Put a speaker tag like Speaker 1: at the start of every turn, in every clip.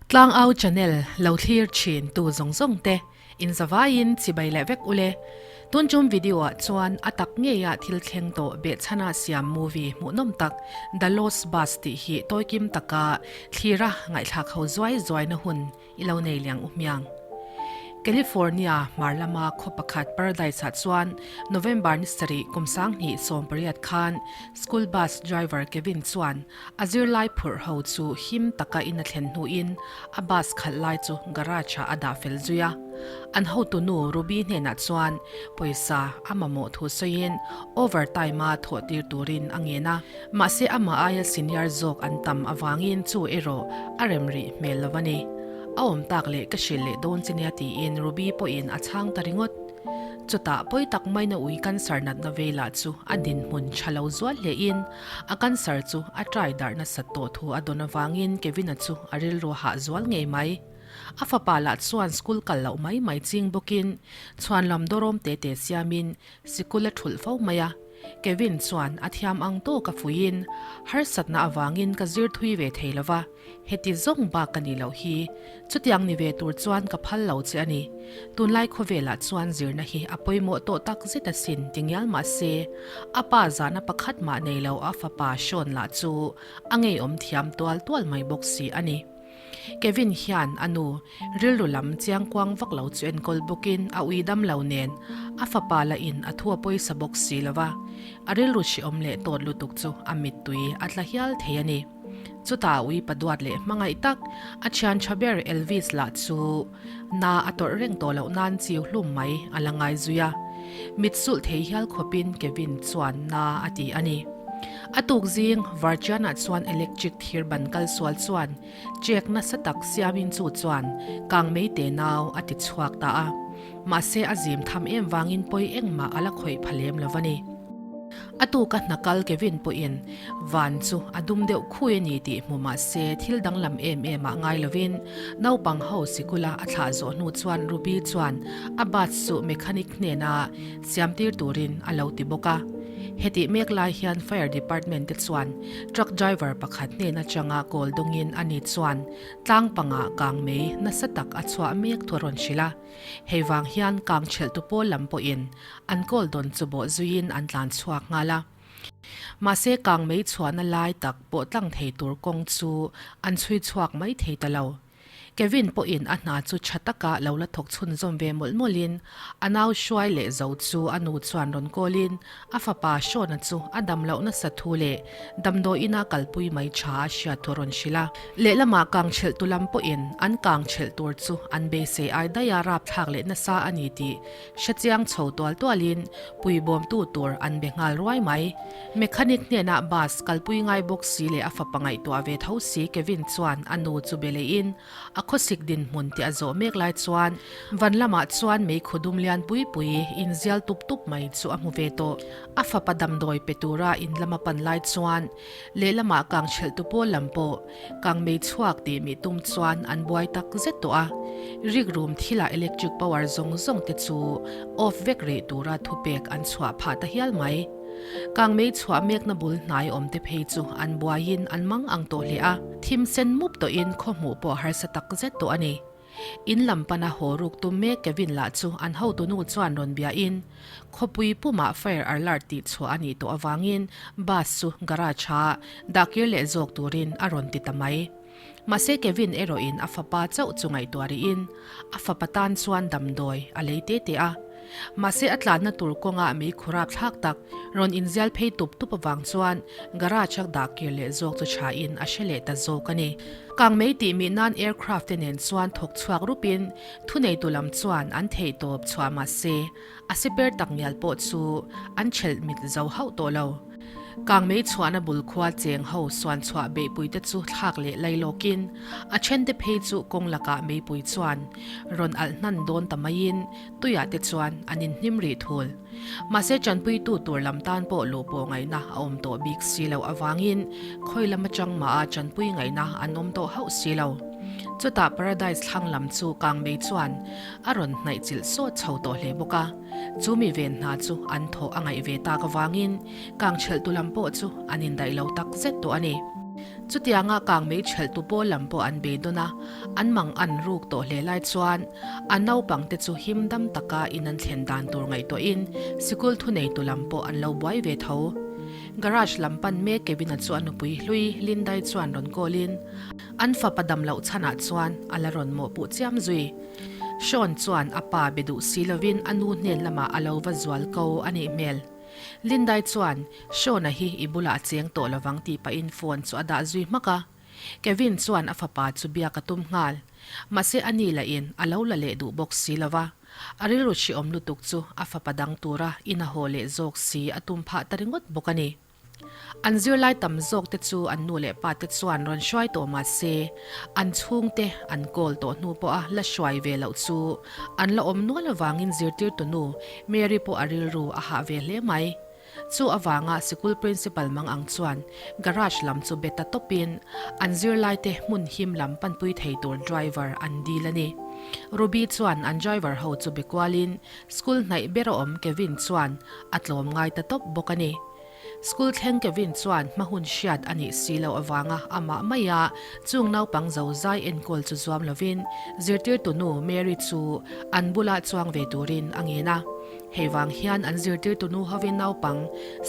Speaker 1: Tlangau channel lo thlir thin tu zawng zawng te in zavaiin chibai leh vek ule. Tun tum video ah chuan a tak ngeia thil thleng tawh behchhana siam movie hmuhnawm tak The Lost Bus tih hi tawikim taka thlira ngaihthlak ho zuai zuaina hun I lo nei liang u hmiang. California hmar lama khaw pakhat Paradise-ah chuan November ni sarih kum 2018 khan school bus driver Kevin chuan a zirlai phurh ho chu him taka in a thlen hnuin a bus khalh lai chu garage-ah a dah fel zui a. An hotunu Ruby hnenah chuan pawisa a mamawh thu sawiin overtime-a thawh tir turin a ngen a. Mahse amah aia senior zawk an tam avangin chu erawh a rem rih hmel lo a ni. A awm tak leh ka hrilh leh dawn che nia tiin Ruby pawhin a chhang ta ringawt. Chutah pawi tak maina ui cancer natna velah chu a dinhmun tha lo zual hlein a cancer chu a try darh nasat tawh thu a dawn avangin Kevin-a chu a rilru hah zual ngei mai. A fapa lah chuan school kal loh mai mai ching bawkin chhuanlam dawrawm te te siamin sikul a thulh fo mai a. Kevin chuan a thiam ang tawk a fuiin, Harsatna avangin ka zir thui ve thei lo va, heti zawng bak ka nih loh hi. Chutiang ni ve tur chuan ka phal lo che a ni. Tunlai khawvelah chuan zirna hi a pawimawh tawh tak zet asin ti ngial mah se, a pa zahna pakhat mah nei lo a fapa Sean lah chu a ngeiawm thiam tual tual mai bawk si a ni. Kevin hian a nu rilru lam chiangkuang vak lo chu enkawl bawkin a ui dam lo nen a fapa lah in a thu a pawisa bawk si lo va, a rilru hrehawm leh tawt lutuk chu a mittui a tla hial thei a ni. Chutah a ui pa duat leh hmangaih tak a thian tha ber Elvis lah chu na a tawrh reng tawh loh nan chiu hlum mai a la ngai zui a, mit sulh thei hial khawpin Kevin chuan na a ti a ni. A tuk zing, Varchianah chuan electric thir ban kal sual chuan chek nasa tak siamin chu chuan kangmei te nau a ti chhuak ta a. Mahse a zim tham em vangin pawi engmah a la khawih pha lem lo a ni. A tuka hna kal Kevin pawhin van chu a dum deuh khui a ni tih hmu mahse thil danglam em em ah ngai lovin naupang ho sikula a thlah zawh hnu chuan Ruby chuan a bus chu mechanic hnena siamtir turin a lo ti bawk a. Hetih mek lai hian Fire Department te chuan truck driver pakhat hnen atanga kawl dawngin ani chuan tlang pangah kang mei nasa tak a chhuah mek thu a rawn hrilh a. Hei vang hian kang chhelhtu pawl lam pawhin an kawl dawn chu bawh zuiin an tlan chhuak nghal a. Mahse kang mei chhuahna lai tak pawh tlang thei tur kawng chu an chhui chhuak mai thei ta lo. Kevin pawhin a hna chu tha taka lo la thawk chhunzawm ve mawlh mawlhin a nau hruai leh zo chu a nu chuan rawn kawlin a fapa Sean-a chu a dam loh nasa thu leh damdawiina kalpui mai tha a hriat thu a rawn hrilh a. Lehlamah kang chhelhtu lam pawhin an kang chhelh tur chu an beisei ai daia rapthlak leh nasa a ni tih Hrechiang chho tual tualin puibawmtu tur an be nghal ruai mai. Mechanic hnenah bus kalpui ngai bawk si leh a fapa ngaihtuah ve tho si Kevin chuan a nu chu be leihin a khawsik dinhmun tih a zawh mek lai chuan van lamah chuan meikhu dum lian pui pui inzial tup tup mai chu a hmu ve tawh. A fapa damdawi pe tura in lama pan lai chuan lehlamah kang chhelhtu pawl lam pawh kang mei chhuak tih mih tum chuan an buai tak zet tawh a. Rik room thilah electric power zawng zawng te chu off vek rih tura thupek an chhuah phah ta hial mai. Kang mei chhuah mekna bul hnai awm te phei chu an buaiin an mang ang tawh hle a, thim sen mup tawhin khaw hmuh pawh harsa tak zet tawh a ni. In lam pana haw ruk tum mek Kevin lah chu an hotunu chuan rawn biain khawpui pumah fire alert tih chhuah a nih tawh avangin bus chu garage a dah kir leh zawk turin a rawn ti ta mai. Mahse Kevin erawhin a fapa chauh chu ngaihtuah rihin a fapa tan chuan damdawi a lei te te a. Mahse a tlanna tur kawngah mei khurap thlak tak rawn inzial phei tup tup avang chuan garage a dah kir leh zawk chu thain a hre leh ta zawk a ni. Kangmei tih mih nan aircraft te nen chuan thawk chhuak rupin thuneitu lam chuan an theih tawp chhuah mahse a siper tak ngial pawh chu an chelh mit zo hauh tawh lo. Kangmei chhuahna bul khua cheng ho suan chhuah beihpui te chu thlak leh lai lawkin a then te phei chu kawng lakah meipui chuan rawn alh hnan dawn ta maiin Tuiah te chuan an inhnim rih thul. Mahse tanpuitu tur lam tan pawh luh pawh ngaihna a awm tawh bik si loh avangin khawi lam atang maha tanpui ngaihna an awm tawh hauh si lo. Chutah Paradise thlang lam chu Kangmei chuan a rawn hnaih chilh sawt chho tawh hle bawk a. Chu mi ven hna chu an thawh a ngaih ve tak avangin Kangchhelhtu lam pawh chu an indaih lo tak zet tawh a ni. Chutianga kangmei ṭhelhtu pawl lam pawh an beidawn a, an mang an ruk tawh hle lai chuan a naupangte chu him dam taka in an thlen dan tur ngaihtuahin sikul thuneitu lam pawh an lo buai ve tho. Garage lam pan mek Kevin-a chu a nupui hlui Lindai chuan rawn call-in an fapa dam loh chhanah chuan a la rawn mawhpuh chiam zui. Sean chuan a pa be duh si lovin a nu hnen lamah a lo va zual ko a nih hmel. Lindai chuan, Sean-a hi i bulah a cheng tawh lovang tih pahin phone chu a dah zui hmak a. Kevin chuan a fapa chu biak a tum nghal. Mahse a ni lahin a lo la leh duh bawk si lo va. A rilru hriawm lutuk chu a fapa dang tura in a haw leh zawk si a tum phah ta ringawt bawk a ni. An zirlai tam zawk te chu an nu leh pa te chuan rawn hruai tawh mah se, an chhungte an kawl tawh hnu pawha la hruai ve loh chu an la awm nual avangin zirtirtu nu Mary pawh a rilru a hah ve hle mai. Chu avanga sikul principal mang ang chuan garage lam chu be ta tawpin an zirlaite hmun him lam panpui thei tur driver an dil a ni. Ruby chuan an driver ho chu be kualin school hnaih ber a awm Kevin chuan a tlawm ngai ta tawp bawk a ni. School thleng Kevin chuan hma hun hriat a nih si loh avanga amah maia chung naupang zo zai enkawl chu zuam lovin zirtirtu nu Mary chu an bula chuang ve turin a ngen a. Hei vang hian an zirtirtu nu hovin naupang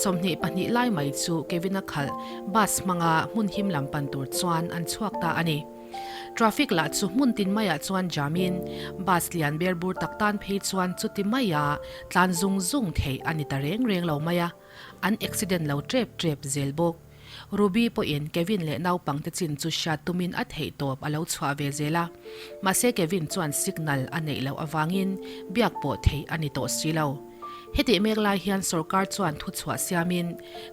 Speaker 1: 22 lai mai chu Kevin-a khalh bus hmanga hmun him lam pan tur chuan an chhuak ta a ni. Traffic lah chu hmun tin maiah chuan jamin bus lian ber bur tak tan phei chuan chuti maia tlan zung zung theih a ni ta reng reng lo mai a. An accident lo trep trep zel bawk. Ruby pawhin Kevin leh naupangte chin chu hriat tumin a theih tawp a lo chhuah ve zel a. Mahse Kevin chuan signal a neih loh avangin biak pawh theih a ni tawh si lo. Hetih mek lai hian sorkar chuan thuchhuah siamin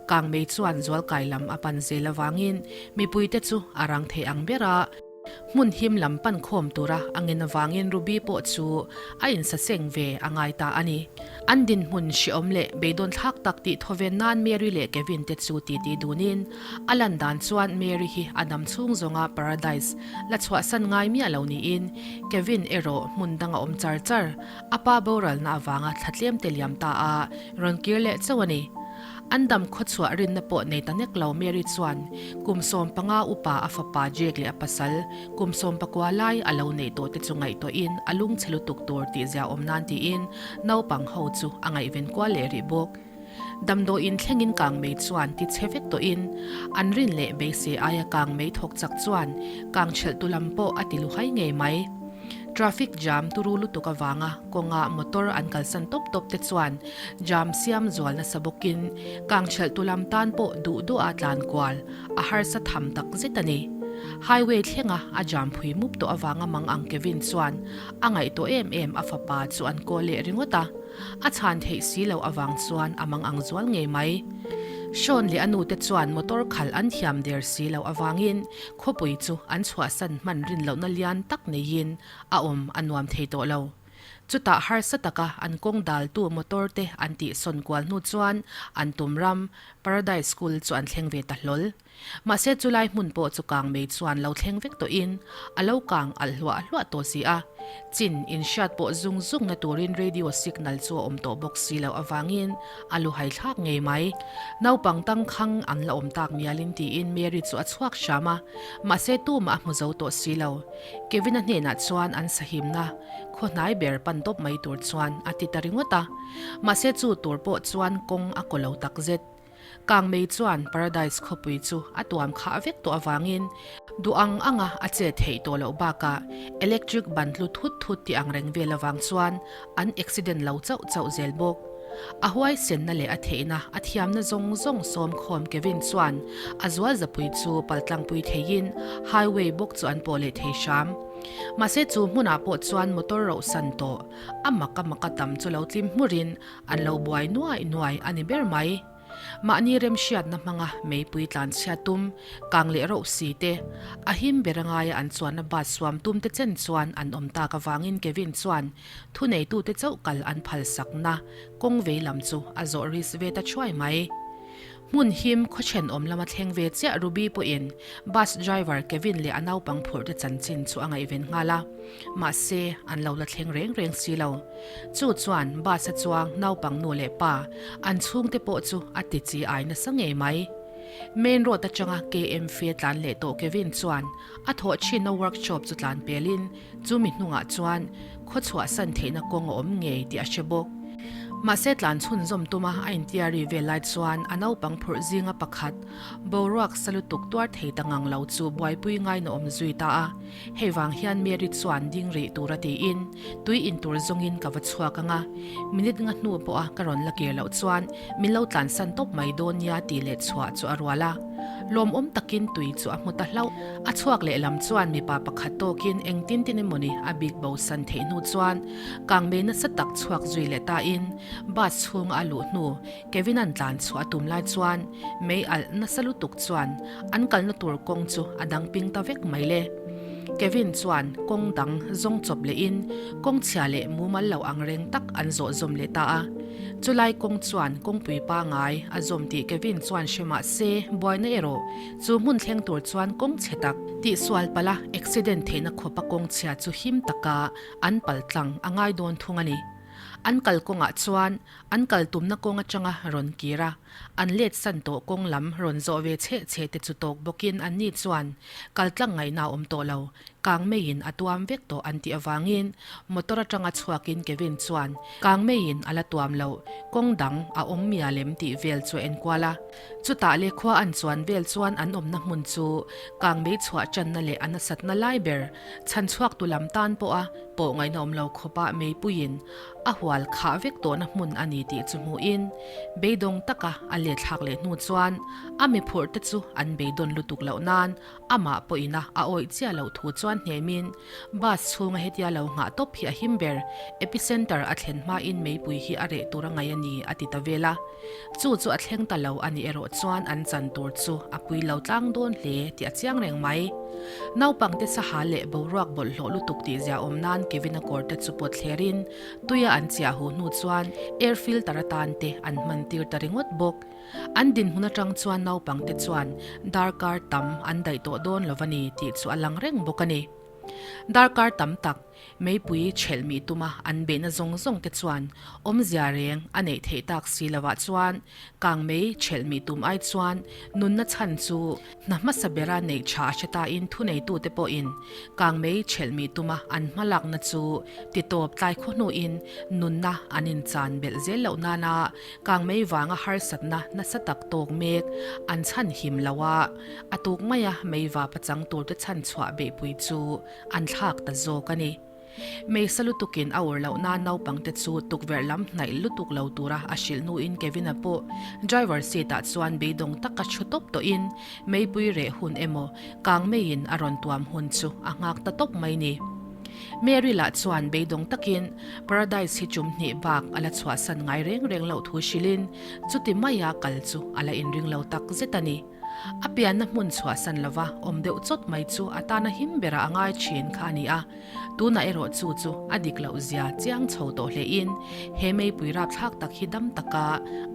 Speaker 1: kangmei chuan zualkai lam a pan zel avangin mipuite chu a rang thei ang ber a. Hmun him lam pan khawm tura a ngen avangin Ruby pawh chu a insaseng ve a ngai ta a ni. An dinhmun hriawm leh beidawn thlak tak tih thawven nan Mary leh Kevin te chu titi dunin a lan dan chuan Mary hi a dam chhung zawnga Paradise la chhuahsan ngai miah lo niin Kevin erawh hmun dang a awm char char, a pa boralna avanga thla tlem te liam ta a rawn kir leh chauh a ni. An dam khawchhuah rinna pawh nei ta nek lo Mary chuan kum 15 upa a fapa Jake leh a pasal kum 19 lai a lo neih tawh te chu ngaihtuahin a lungchhe lutuk tur tih zia awm nan tiin naupang ho chu a ngaihven kual leh rih bawk. Damdawiin thlengin kangmei chuan ti chhe vek tawhin an rin leh beisei aia kangmei thawk chak chuan kangchhelhtu lam pawh a ti luhai ngei mai. Traffic jam turu lutuk avanga kawnga motor an kalsan tawp tawp te chuan jam siam zual nasa bawkin kangchhelhtu lam tan pawh duh duha tlan kual a harsa tham tak zet a ni. Highway thlenga a jam phui mup tawh avanga mang ang Kevin chuan a ngaihtuah em em a fapa chu an kawl leh ringawt a, a chhan theih si loh avang chuan a mang ang zual ngei mai. Sean leh a nute chuan motor khalh an thiam der si loh avangin Khawpui chu an chhuahsan hman rin lohna lian tak neiin a awm a nuam thei tawh lo. Chutah harsa taka an kawng daltu motor te an tihsawn kual hnu chuan an tum ram, Paradise School chu an thleng ve ta hlawl. Mahse chulai hmun pawh chu kangmei chuan lo thleng vek tawhin a lo kang alh hluah hluah tawh si a. Chin inhriat pawh zung zungna turin radio signal chu a awm tawh bawk si loh avangin a luhai thlak ngei mai. Naupang tangkhang an la awm tak mialin tiin Mary chu a chhuak hram a, mahse tumah a hmu zo tawh si lo. Kevin-a hnenah chuan an sahimna khaw hnai ber pan tawp mai tur chuan a ti ta ringawt a, mahse chu tur pawh chuan kawng a kaw lo takzet. Kangmei chuan Paradise khawpui chu a tuam khah vek tawh avangin duh ang anga a chet theih tawh loh bakah electric ban tlu thut thut tih ang reng vel avang chuan an accident lo chauh chauh zel bawk. A huaisenna leh a theihna a thiamna zawng zawng sawm khawm Kevin chuan a zual zapui chu paltlangpui theiin highway bawk chu an pawh leh thei hram. Mahse chu hmunah pawh chuan motor rohsan tawh a mak a mak a tam chu lo tlim hmurin An lo buai nuai nuai a ni ber mai. Mahni remhriatna hmanga meipui tlanchhia tum, kang leh roh si te, a him ber a ngaia an chuanna bus suam tum te chen chuan an awm tak avangin Kevin chuan thuneitute chauh kal an phalsakna kawng vei lam chu a zawh risk ve ta thuai mai. Hmun him khaw thenawm lama thleng ve chiah Ruby pawhin bus driver Kevin leh a naupang phurh te chanchin chu a ngaihven nghal a, mahse an lo la thleng reng reng si lo. Chu chuan bus a chuang naupang nu leh pa an chhungte pawh chu a ti chi ai nasa ngei mai. Main road atanga KM fe tlan leh tawh Kevin chuan a thawh thinna workshop chu tlan pelin chumi hnungah chuan khaw chhuahsan theihna kawng a awm ngei tih a hre bawk. Mahse tlan chhunzawm tuma a intiari vel lai chuan a naupang phurh zinga pakhat boruak sa lutuk tuar thei ta ngang lo chu buaipui ngaina awm zui ta a. Hei vang hian Mary chuan ding rih tura tiin tui in tur zawngin ka va chhuak ang a, minute nga hnu pawha ka rawn la kir loh chuan min lo tlansan tawp mai dawn nia tih leh chhuah chu a rual a. Lawmawm takin tui chu a hmu ta hlauh. A chhuak lehlam chuan mipa pakhat tawkin engtin tin emawni a bik bosan theih hnu chuan kangmei nasa tak chhuak zui leh tain bus chhunga a luh hnu Kevin-a'n tlan chhuah a tum lai chuan mei alh nasa lutuk chuan an kalna tur kawng chu a dang ping ta vek mai le. Kevin chuan kawng dang zawng chawp lehin kawng chhia leh mumal lo ang reng tak an zawh zawm leh ta a. Chulai kawng chuan kawngpui pangai a zawm tih Kevin chuan hre mah se buaina erawh chu hmun thleng tur chuan kawng chhe tak tihsual palh a accident theihna khawpa kawng chhia chu him taka an pal tlang a ngai dawn thung a ni. An kal kawngah chuan An kal tumna kawng atanga rawn kir a, an let san tawh kawng lam rawn zawh ve chhe chhe te chu tawk bawkin anni chuan kal tlang ngaihna a awm tawh lo, kang meiin a tuam vek tawh an tih avangin motor atanga chhuakin Kevin chuan kang meiin a la tuam loh kawng dang a awm mial em tih vel chu a enkual a. Chutah leh khua an chuan vel chuan an awmna hmun chu kang mei chhuah tanna leh a nasatna lai ber chhan chhuaktu lam tan pawha pawh ngaihna awm lo khawpah meipuiin A hual khah vek tawhna hmun a ni tih chu hmuhin beidawng taka a let thlak leh hnu chuan a mi phurh te chu an beidawn lutuk loh nan amah pawhin a a awih chiah loh thu chuan hnemin bus chhunga hetia lo nghah tawp hi a him ber, epicenter a thlen hmain meipui hi a reh tur a ngaih a ni a ti ta vel a. Chu chu a thleng ta lo a nih erawh chuan an chan tur chu a pui lo tlang dawn hle tih a chiang reng mai. Naupangte saha leh boruak bawlhhlawh lutuk tih zia awm nan Kevin-a kawr te chu pawt thlerin tuia an chiah hu hnu chuan air filter atan te an hman tir ta ringawt bawk. An dinhmun atang chuan naupangte chuan darkar tam an daih tawh dawn lo va ni tih chu a lang reng bawk a ni. Darkar tam tak meipui chhelh mih tuma an beihna zawng zawng te chuan awmzia reng a neih theih tak si lovah chuan kang mei chhelh mih tum ai chuan nunna chhan chu hna hmasa bera neih tha a hre tain thuneitute pawhin kang mei chhelh mih tuma an hmalakna chu titawp tlai khaw hnuin nunna an inchan belh zel loh nana kang mei vanga harsatna nasa tak tawk mek an chhan him lo a. A tuk maia meiva pachang turte chhan chhuah beihpui chu an thlak ta zawk a ni. Meisa lutukin a ur loh nan naupangte chu tukverh lam hnaih lutuk lo tura a hrilh hnuin Kevin-a pawh driver seat-ah chuan beidawng taka thu tawp tawhin meipui reh hun emaw kang meiin a rawn tuam hun chu a nghak ta tawp mai ni. Mary lah chuan beidawng takin Paradise hi chum hnih bak a la chhuahsan ngai reng reng loh thu hrilhin chuti maia kal chu a la inring lo tak zet a ni. A pianna hmun chhuahsan lova awm deuh chawt mai chu a tana him berah a ngai thin kha a ni a, tunah erawh chu chu a dik loh zia chiang chho tawh hlein he meipui rapthlak tak hi dam taka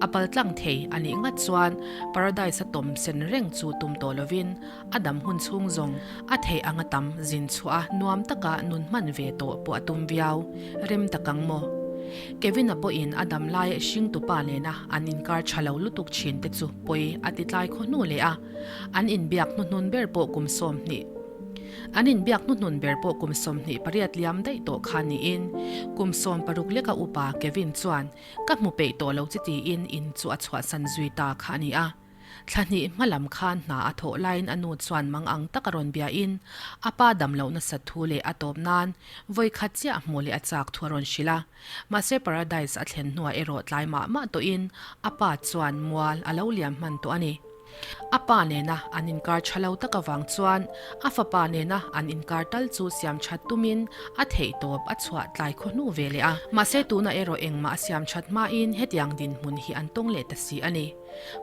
Speaker 1: a paltlang thei a nih ngat chuan Paradise a tawm sen reng chu tum tawh lovin a dam hun chhung zawng a theih anga tam zin chhuah a nuam taka nun hman ve tawh pawh a tum viau rem tak ang maw? Kevin-a pawhin a dam laia hringtupa nena an inkar tha lo lutuk thin te chu pawi a ti tlai khaw hnu leh a, an inbiak hnuhnun ber pawh kum 20 an inbiak hnuhnun ber pawh kum 28 liam daih tawh kha niin kum 16 leka upa Kevin chuan ka hmu peih tawh lo chi tiin in chu a chhuahsan zui ta kha a ni a. Thla hnih hma lam khan hna a thawh laiin a nu chuan mang ang tak a rawn biain a pa dam loh nasat thu leh a tawp nan vawi khat chiah hmuh leh a chak thu a rawn hrilh a. Mahse Paradise a thlen hnuah erawh tlai mah mah tawhin a pa chuan mual a lo liam hman tawh a ni. A pa nena an inkar tha lo tak avang chuan a fapa nena an inkar tal chu siam that tumin a theih tawp a chhuah tlai khaw hnu ve leh a. Mahse tunah erawh engmah a siam that hmain hetiang dinhmun hi an tawng leh ta si a ni.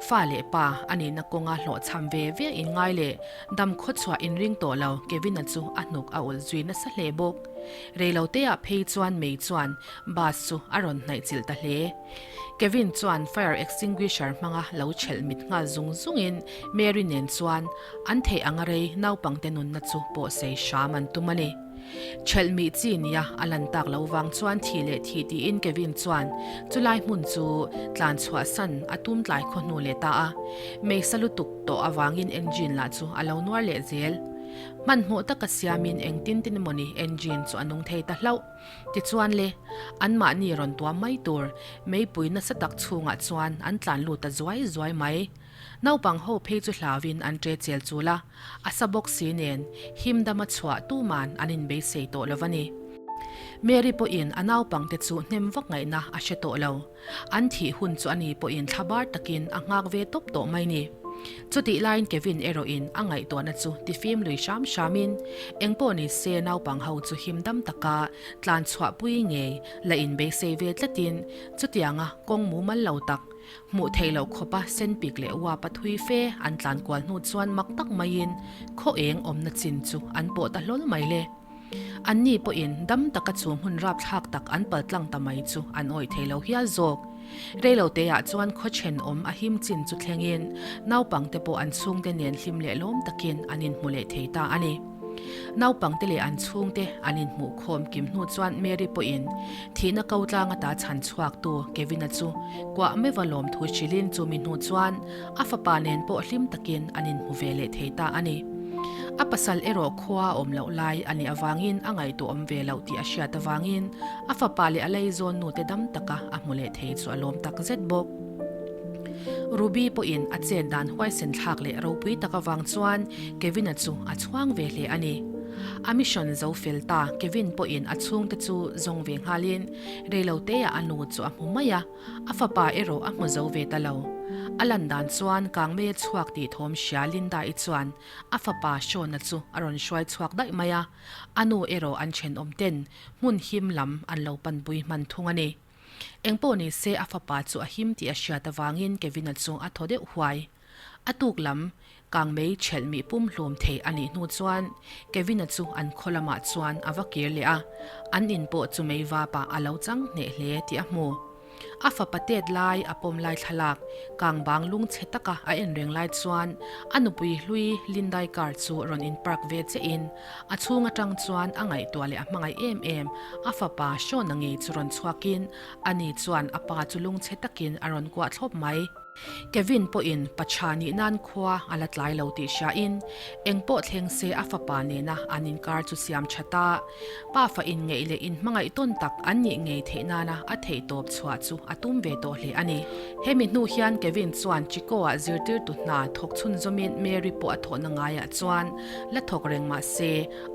Speaker 1: Fa leh pa a nihna kawnga hlawhchham ve ve in ngai leh dam khawchhuah inring tawh lo Kevin-a chu a hnuk a ulh zui nasa hle bawk. Reiloteah phei chuan mei chuan bus chu a rawn hnaih chilh ta hle. Kevin chuan fire extinguisher hmanga lo chelh mit nghal zung zungin Mary nen chuan an theih anga rei naupangte nunna chu pawh sei hram an tum a ni. Chelh mih chi nia a lan tak lo vang chuan thi leh thi tiin Kevin chuan chulai hmun chu tlan chhuahsan a tum tlai khaw hnu leh ta a. Meisa lutuk tawh avangin engine lah chu a lo nuar leh zel. Hmanhmawh taka siamin engtin tin emawni engine chu a nung thei ta hlauh. Tichuan le, anmahni rawn tuam mai tur meipui nasa tak chhungah chuan an tlan lut ta zuai zuai mai. Naupang ho phei chu hlauin an ṭe chel chul a, a sa bawk si nen him dama chhuah tuman an inbeisei tawh lo va ni. Mary pawhin a naupangte chu hnem vak ngaihna a hre tawh lo. An thih hun chu ani pawhin thlabar takin a nghak ve tawp tawh mai ni. Chutih laiin Kevin erawhin a ngaihtuahna chu tifim lui hram hramin engpawh ni se naupang ho chu him dam taka tlan chhuahpui ngei la inbeisei ve tlatin chutianga kawng mumal lo tak Hmuh theih loh khawpa senpik leh uapa thui fe an tlan kual hnu chuan mak tak maiin khaw eng awmna chin chu an pawh ta hlawl mai le. Anni pawhin dam taka chu hmun rapthlak tak an pal tlang ta mai chu an awih thei lo hial zawk. Reiloteah chuan khaw thenawm a him chin chu thlengin naupangte pawh an chhungte nen hlim leh lawm takin an inhmu leh thei ta a ni. Naupangte leh an chhungte an inhmuh khawm kim hnu chuan Mary pawhin thihna ko tlang ata chhan chhuaktu Kevin-a chu kuah meuha lawmthu hrilhin chumi hnu chuan a fapa nen pawh hlim takin an inhmu ve leh thei ta a ni. A pasal erawh khua a awm loh lai a nih avangin a ngaihtuahawm ve loh tih a hriat avangin a fapa leh a laizawn nute dam taka a hmu leh thei chu a lawm tak zet bawk. Ruby pawhin a chet dan huaisen thlak leh ropui tak avang chuan Kevin-a chu a chhuang ve hle a ni. A mission zo fel ta Kevin pawhin a chhungte chu zawng ve nghalin reiloteah a nu chu a hmu mai a, a fapa erawh a hmu zo ve ta lo. A lan dan chuan Kangmei a chhuak tih thawm hria Linda-i chuan a fapa Sean-a chu a rawn hruai chhuak daih mai a, a nu erawh an thenawm ten hmun him lam an lo panpui hman thung a ni. Engpawh ni se a fapa chu a him tih a hriat avangin Kevin-a chu a thaw deuh huai. A tuk lam, kangmei ṭhelh mih pum hlum thei a nih hnu chuan Kevin-a chu an khaw lamah chuan a va kir leh a, an in pawh chu mei vapah a lo chang hneh hle tih a hmu. A fapa tet lai a pawm lai thlalak, kangbang lung chhe taka a en reng lai chuan a nupui hlui Lindai car chu rawn in park ve che in, A chhung atang chuan a ngaihtuah leh a hmangaih em em, a fapa Sean-a ngei chu rawn chhuakin ani chuan a pa chu lungchhe takin a rawn kuah thlawp mai. Kevin pawhin pa tha nih nan khua a la tlai lo tih hriain engpawh thleng se a fapa nena an inkar chu siam tha ta. Pafa inngeih leh inhmangaih tawn tak an nih ngei theih nana a theihtawp chhuah chu a tum ve tawh hle a ni. Hemi hnu hian Kevin chuan Chico-ah zirtirtu hna thawk chhunzawmin Mary pawh a thawhna ngaiah chuan la thawk reng mah se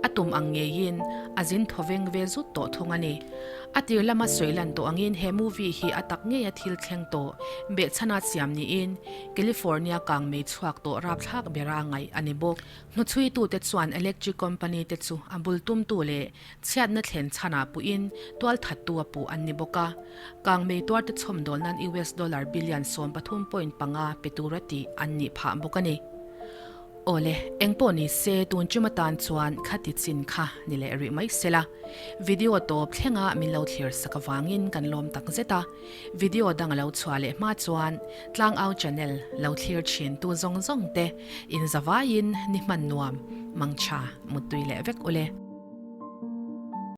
Speaker 1: a tum ang ngeiin a zin thaw veng ve zut tawh thung a ni. A tir lama sawi lan tawh angin he movie hi a tak ngeia thil thleng tawh behchhana siam niin California kang mei chhuak tawh rapthlak bera ngaih a ni bawk. Hnuchhuitute chuan electric company te chu a bul tumtu leh chhiatna thlen chhanah puhin tualthattu a puh an ni bawk a. Kangmei tuarte chhawmdawl nan US dollar billion 13.5 pe tura tih an nih phah bawk a ni. Awle, engpawh ni se tun ṭum atan chuan khati chin kha ni leh rih mai sela. Video tawp thlenga min lo thlir sak avangin kan lawm tak zet a. Video dang a lo chhuah leh hma chuan Tlangau channel lo thlir thin tu zawng zawng te in zavaiin ni hman nuam, mangtha, muttui leh vek ule.